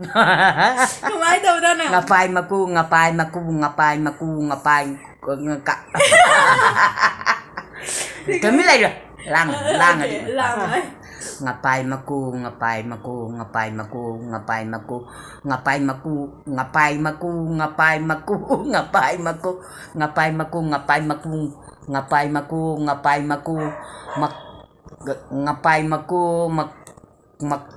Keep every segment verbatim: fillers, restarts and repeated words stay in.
ꯀꯃꯥꯏꯅ ꯇꯧꯗꯣꯏꯅꯣ? ꯉꯄꯥꯏ ꯃꯀꯨ, ꯉꯄꯥꯏ ꯃꯀꯨ, ꯉꯄꯥꯏ ꯃꯀꯨ, ꯉꯄꯥꯏ ꯉ- ꯀ- ꯇꯨꯃꯤꯟ ꯂꯩꯔꯣ꯫ ꯂꯥꯡ ꯂꯥꯡꯉꯗꯤ꯫ ꯂꯥꯡꯉꯣꯏ꯫ ꯉꯄꯥꯏ ꯃꯀꯨ, ꯉꯄꯥꯏ ꯃꯀꯨ, ꯉꯄꯥꯏ ꯃꯀꯨ, ꯉꯄꯥꯏ ꯃꯀꯨ, ꯉꯄꯥꯏ ꯃꯀꯨ, ꯉꯄꯥꯏ ꯃꯀꯨ, ꯉꯄꯥꯏ ꯃꯀꯨ, ꯉꯄꯥꯏ ꯃꯀꯨ, ꯉꯄꯥꯏ ꯃꯀꯨ, ꯉꯄꯥꯏ ꯃꯀꯨ, ꯉꯄꯥꯏ ꯃꯀꯨ, ꯉꯄꯥꯏ ꯃꯀꯨ, ꯃꯛ- ꯉꯄꯥꯏ ꯃꯀꯨ, ꯃꯛ- ꯃꯛ-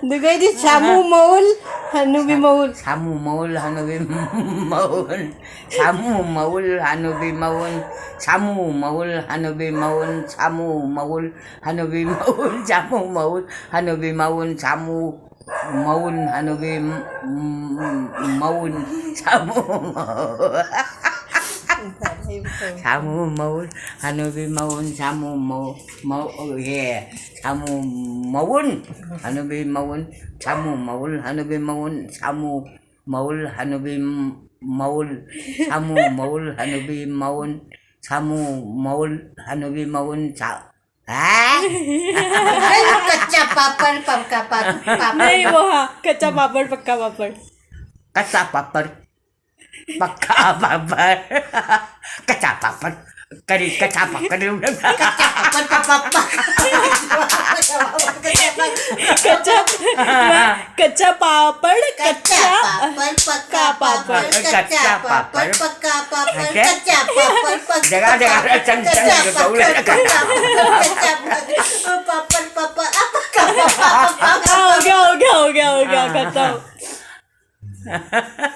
ꯑꯗꯨꯒꯩꯗꯤ ꯁꯥꯃꯨ ꯃꯎꯟ, ꯍꯅꯨꯕꯤ ꯃꯎꯟ꯫ ꯁꯥꯃꯨ ꯃꯎꯟ, ꯍꯅꯨꯕꯤ ꯃꯎꯟ꯫ ꯁꯥꯃꯨ ꯃꯎꯟ, ꯍꯅꯨꯕꯤ ꯃꯎꯟ꯫ ꯁꯥꯃꯨ ꯃꯎꯟ, ꯍꯅꯨꯕꯤ ꯃꯎꯟ꯫ ꯁꯥꯃꯨ ꯃꯎꯟ, ꯍꯅꯨꯕꯤ ꯃꯎꯟ꯫ ꯁꯥꯃꯨ ꯃꯎꯟ, ꯍꯅꯨꯕꯤ ꯃꯎꯟ꯫ ꯁꯥꯃꯨ ꯃꯎꯟ, ꯍꯅꯨꯕꯤ ꯝ- ꯝ- ꯃꯎꯟ꯫ ꯁꯥꯃꯨ ꯃꯎꯟ꯫ ꯁꯥꯃꯨ ꯃꯎꯟ, ꯍꯅꯨꯕꯤ ꯃꯎꯟ꯫ ꯁꯥꯃꯨ ꯃꯎ- ꯃꯎ- ꯍꯦ꯫ ꯁꯥꯃꯨ ꯃꯎꯟ, ꯍꯅꯨꯕꯤ ꯃꯎꯟ꯫ ꯁꯥꯃꯨ ꯃꯎꯟ, ꯍꯅꯨꯕꯤ ꯃꯎꯟ꯫ ꯁꯥꯃꯨ ꯃꯎꯟ, ꯍꯅꯨꯕꯤ ꯃ- ꯃꯎꯟ꯫ ꯁꯥꯃꯨ ꯃꯎꯟ, ꯍꯅꯨꯕꯤ ꯃꯎꯟ꯫ ꯁꯥꯃꯨ ꯃꯎꯟ, ꯍꯅꯨꯕꯤ ꯃꯎꯟ꯫ ꯁꯥ- ꯍꯥ? ꯀꯩꯅꯣ ꯀꯆꯥ ꯄꯥꯄꯔ, ꯄꯝꯀꯥ ꯄꯥꯄꯔ, ꯄꯥꯄꯔ? नहीं, वो हाँ, कच्चा पापड़, पक्का पापड़। ꯀꯆꯥ ꯄꯥꯄꯔ, ꯄꯛꯀꯥ ꯄꯥꯄꯔ꯫ ꯀꯆꯥ ꯄꯥꯄꯔ꯫ ꯀꯔꯤ ꯀꯆꯥ ꯄꯥꯄꯔ? ꯀꯆꯥ ꯄꯥꯄꯔ, ꯄꯥꯄꯔ, ꯄꯥꯄꯔ꯫ कच्चा, कच्चा पापड़, कच्चा कच्चा पापड़, पक्का पापड़, कच्चा पापड़, पक्का पापड़, कच्चा पापड़, पक्का जगह, जगह, अरे, चल, चल, कच्चा चल, पापड़, चल, पक्का पापड़, कच्चा पापड़, पापड़, पापड़, पक्का पापड़। हाँ, हो गया, हो गया, हो गया, हो गया, हाँ, खत्म। हाँ।